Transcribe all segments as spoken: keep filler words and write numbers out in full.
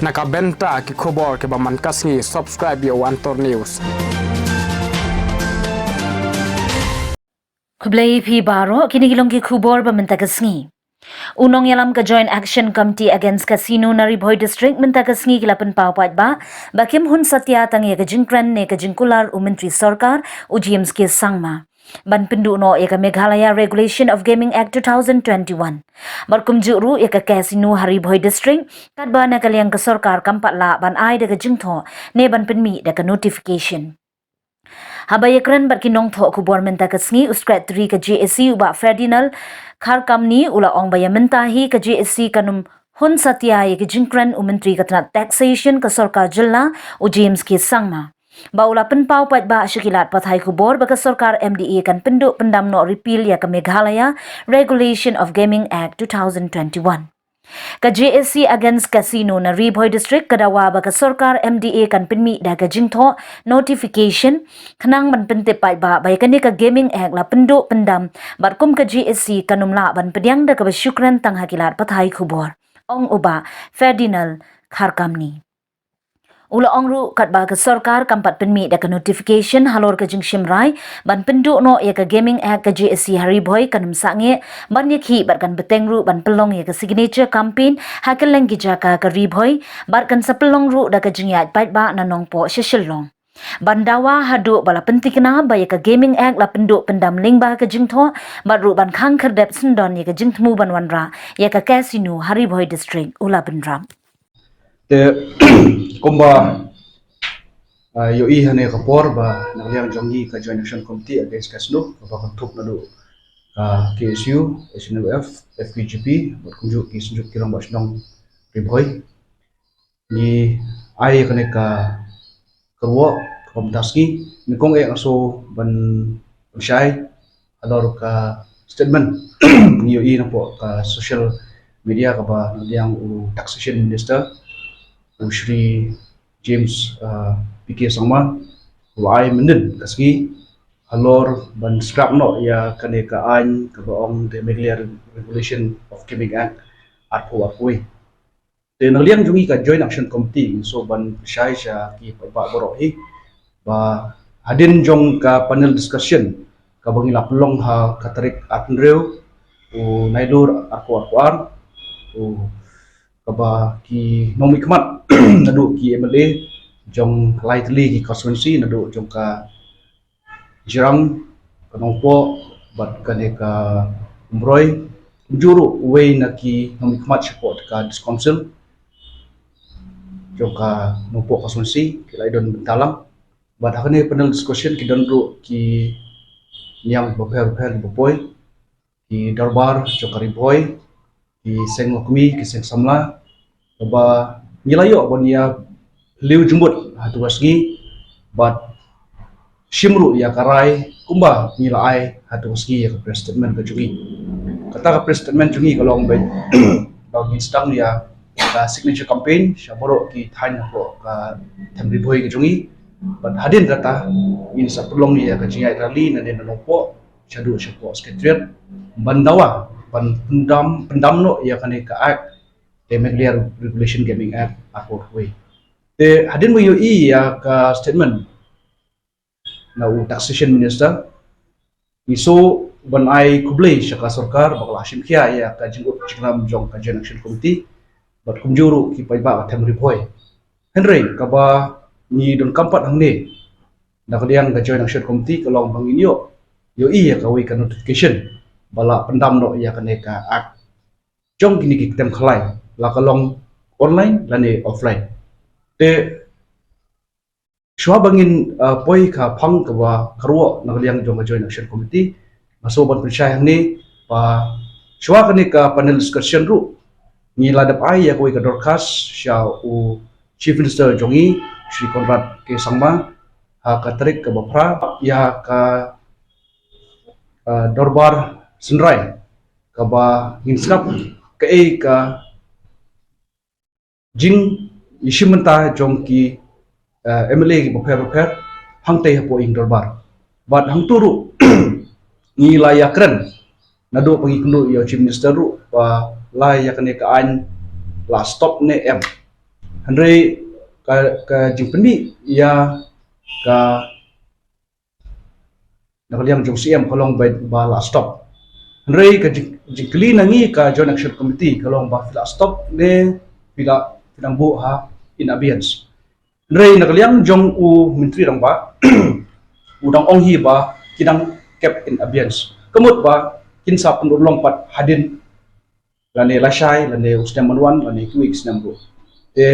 Na ka bynta ki khubor kiba man ka sngi, subscribe ïa u Antor News. Khublei phi baroh, kine ki long ki khubor ba mynta ka sngi. U nongïalam ka Joint Action Committee Against Casino na Ri Bhoi District mynta ka sngi ki la pynpaw paidbah ba kim hun satia tang ïa ka jingkren ne ka jingkular u Myntri Sorkar, u James K Sangma, ban pynduh noh ïa ka Meghalaya Regulation of Gaming Act two thousand twenty-one. Bad kumjuh ruh ïa ka casino ha Ri Bhoi District, katba na ka liang ka sorkar kam pat lah ban ai da ka jingthoh ne ban pynmih da ka notification. Haba ïakren bad ki nongthoh khubor mynta ka sngi, u Secretary ka J A C u Bah Ferdinand Kharkamni u la ong ba ïa mynta hi ka J A C kan ym hun satia ïa ka jingkren u Myntri ka tnat Taxation ka sorkar jylla, u James K Sangma. Ba u la pynpaw paidbah sha ki lad pathai khubor ba ka sorkar M D A kan pynduh pyndam noh repeal ïa ka Meghalaya Regulation of Gaming Act two thousand twenty-one. Ka J A C Against Casino na Ri Bhoi District ka dawa ba ka sorkar M D A kan pynmih da ka jingthoh notification khnang ban pyntip paidbah ba ïa kane ka Gaming Act la pynduh pyndam, bad kum ka J A C kan ym lah ban pdiang da kaba shu kren tang ha ki lad pathai khubor, ong u Bah Ferdinand Kharkamni. U la ong ruh katba ka sorkar kam pat pynmih da ka notification halor ka jingshim rai ban pynduh noh ïa ka Gaming Act, ka J A C ha Ri Bhoi kan ym sangeh ban ïakhih bad kan bteng ruh ban pynlong ïa ka signature campaign ha kylleng ki jaka ka Ri Bhoi, bad kan sa pynlong ruh da ka jingïaid paidbah na Nongpoh sha Shillong. Ban dawa haduh ba la pynthikna ba ïa ka Gaming Act la pynduh pyndam lyngba ka jingthoh, bad ruh ban khang khyrdep syndon ïa ka jingthmu ban wanrah ïa ka casino ha Ri Bhoi District, u la bynrap. Te kumba, ah, ïohi ha kane ka por ba na ka liang jong ngi ka Joint Action Committee Against Casino, kaba kynthup naduh ka K S U, H N L F, F K J P, bad kumjuh ki synjuk ki rangbah shnong Ri Bhoi, ngi ai kane ka kyrwoh kaba mynta sngi. Nyngkong eh nga sngew ban pynshai halor ka statement ngi ïohi napoh ka social media kaba na ka liang u Taxation Minister, u Shri James, uh, P K Sangma, u la ai mynnin ka sngi halor ban scrap noh ïa kane ka aiñ kaba ong the Meghalaya Regulation of Gaming Act arphew arphew wei. Te na ka liang jong ngi ka Joint Action Committee ngi sngew ban pynshai sha ki paidbah baroh hi ba hadien jong ka panel discussion kaba ngi la pynlong ha ka tarik arphew hynriew u Nailur arphew arphew ar, u kaba ki nongmihkhmat naduh ki M L A jong lai tylli ki constituency naduh jong ka Jirang, ka Nongpoh, bad kane ka Umroi, kumjuh ruh uwei na ki nongmihkhmat shapoh ka District Council jong ka Nongpoh constituency, ki la ïadon bynta lang. Bad ha kane panel discussion ki don ruh ki niam bapher bapher kiba poi, ki dorbar jong ka Ri Bhoi, ki seng longkmie, ki seng samla, kaba ngi la ïoh ban ïa phylliew jingmut ha katu ka sngi, bad shim ruh ïa ka rai kumba ngi la ai ha katu ka sngi ïa ka press statement ka jong ngi. Kata ka press statement jong ngi ka long ba, ba ngin sdang ïa ka signature campaign sha baroh ki thaiñ hapoh ka them Ri Bhoi ka jong ngi. Bad hadien kata ngin sa pynlong ïa ka jingïaid rally na ne na Nongpoh shaduh shapoh Secretariat ban dawa ban pyndam, pyndam noh ïa kane ka Act, the Meghalaya Regulation Gaming Act arphew arphew wei. Te hadien ba ïohi ïa ka statement na u Taxation Minister, ngi sngew ban ai khublei sha ka sorkar ba ka la shim khia ïa ka jingud jinglam jong ka Joint Action Committee bad kumjuh ruh ki paidbah ka them Ri Bhoi. Hynrei kaba ngi donkam pat hangne na ka liang ka Joint Action Committee ka long ba ngin ïoh, ïohi ïa kawei ka notification ba la pyndam noh ïa kane ka Act jong kine ki kyntem khalai, la ka long online lane offline. Te shuwa ba ngin, uh, poi ka phang kaba kyrwoh na ka liang jong ka Joint Action Committee, nga sngew ban pynshai hangne ba shuwa kane ka panel discussion ruh ngi la dep ai ïa kawei ka dorkhas sha u Chief Minister jong ngi, Shri Conrad K Sangma, ha ka tarik kaba phra ïa ka, uh, dorbar synrai kaba ngin sngap kaei ka jingïashim bynta jong ki, eh, M L A kiba pher bapher hangtei hapoh ïing dorbar. Bad hangtu ruh ngi la ïakren naduh ba ngi kynduh ïa u Chief Minister ruh ba la ïa kane ka aiñ la stop ne em. Hynrei ka, ka jingpynmih ïa ka na ka liang jong CM ka long ba, ba la stop. Hynrei ka jing, jingkylli na ngi ka Joint Action Committee ka long ba phi la stop ne phi la, phi dang buh ha in abeyance. Hynrei na ka liang jong u Myntri Rangbah u dang ong hi ba ki dang kept in abeyance. Ka mut ba kin sa pynurlong pat hadien lane lashai lane u snem ban wan lane kiwei ki snem ruh. Te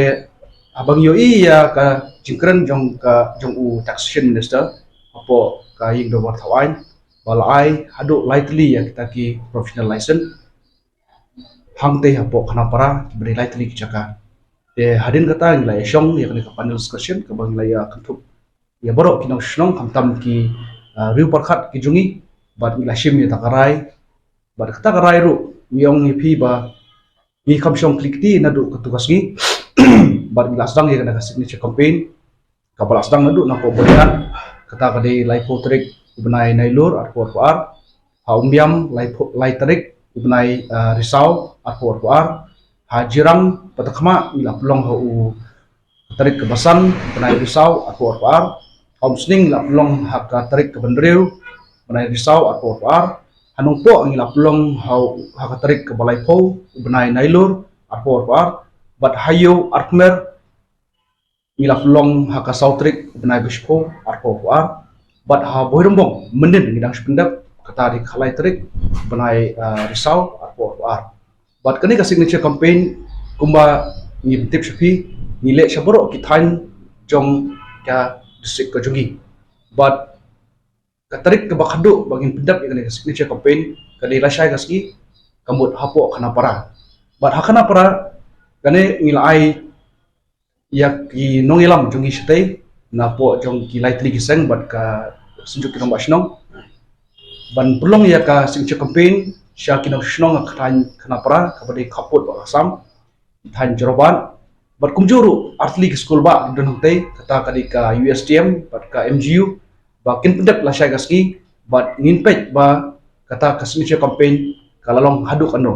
haba ngi ïohi ïa ka jingkren jong ka, jong u Taxation Minister hapoh ka ïing dorbar thaw aiñ ba la ai haduh lai tylli ïa kita ki professional license hangtei hapoh Khanapara kiba dei lai tylli ki jaka. Te hadien kata ngi la ïashong ïa kane ka panel discussion kaba ngi la ïa kynthup ïa baroh ki nongshong shnong, khamtam ki, ah, riew pyrkhat ki jong ngi, bad ngi la shim ïa kata ka rai, bad kata ka rai ruh ngi ong ïa phi ba ngi kham shong kli kti naduh katto ka sngi. Bad ngi la sdang ïa kane ka signature campaign kaba la sdang naduh na ka Boriat, kata ka dei laiphew tarik u bnai Nailur arphew arphew ar, ha Umiam laiphew, lai tarik u bnai, ah, Risaw arphew arphew ar, ha Jirang Pathakhmah ngi la pynlong ha u ka tarik kaba san bnai Risaw arphew arphew ar, ha Umsning ngi la pynlong ha ka tarik kaba hynriew bnai Risaw arphew arphew ar, ha Nongpoh ngi la pynlong ha, ha ka tarik kaba laiphew bnai Nailur arphew arphew ar, bad ha Ïew Arkhmer ngi la pynlong ha ka saw tarik bnai Bishphew arphew arphew ar, bad ha Bhoirymbong mynnin ngi dang shu pyndep kata dei ka lai tarik bnai, ah, Risaw arphew arphew ar. Bad kane ka signature campaign kumba ngi pyntip sha phi ngi leh sha baroh ki thaiñ jong ka district ka jong ngi. Bad ka tarik kaba khatduh ba ngin pyndep ïa kane ka signature campaign ka dei lashai ka sngi, ka mut hapoh Khanapara. Bad ha Khanapara kane ngi la ai ïa ki nongïalam jong ngi shatei napoh jong ki lai tylli ki seng bad ka Synjuk ki Rangbah Shnong ban pynlong ïa ka signature campaign sha ki nongshong shnong ha ka thaiñ Khanapara kaba dei khappud bad ka Assam, thaiñ Jorabat, bad kumjuh ruh artylli ki skul ba ki don hangtei, kata ka dei ka U S T M bad ka M G U, ba kin pyndep lashai ka sngi, bad ngin peit ba kata ka signature campaign ka la long haduh katno.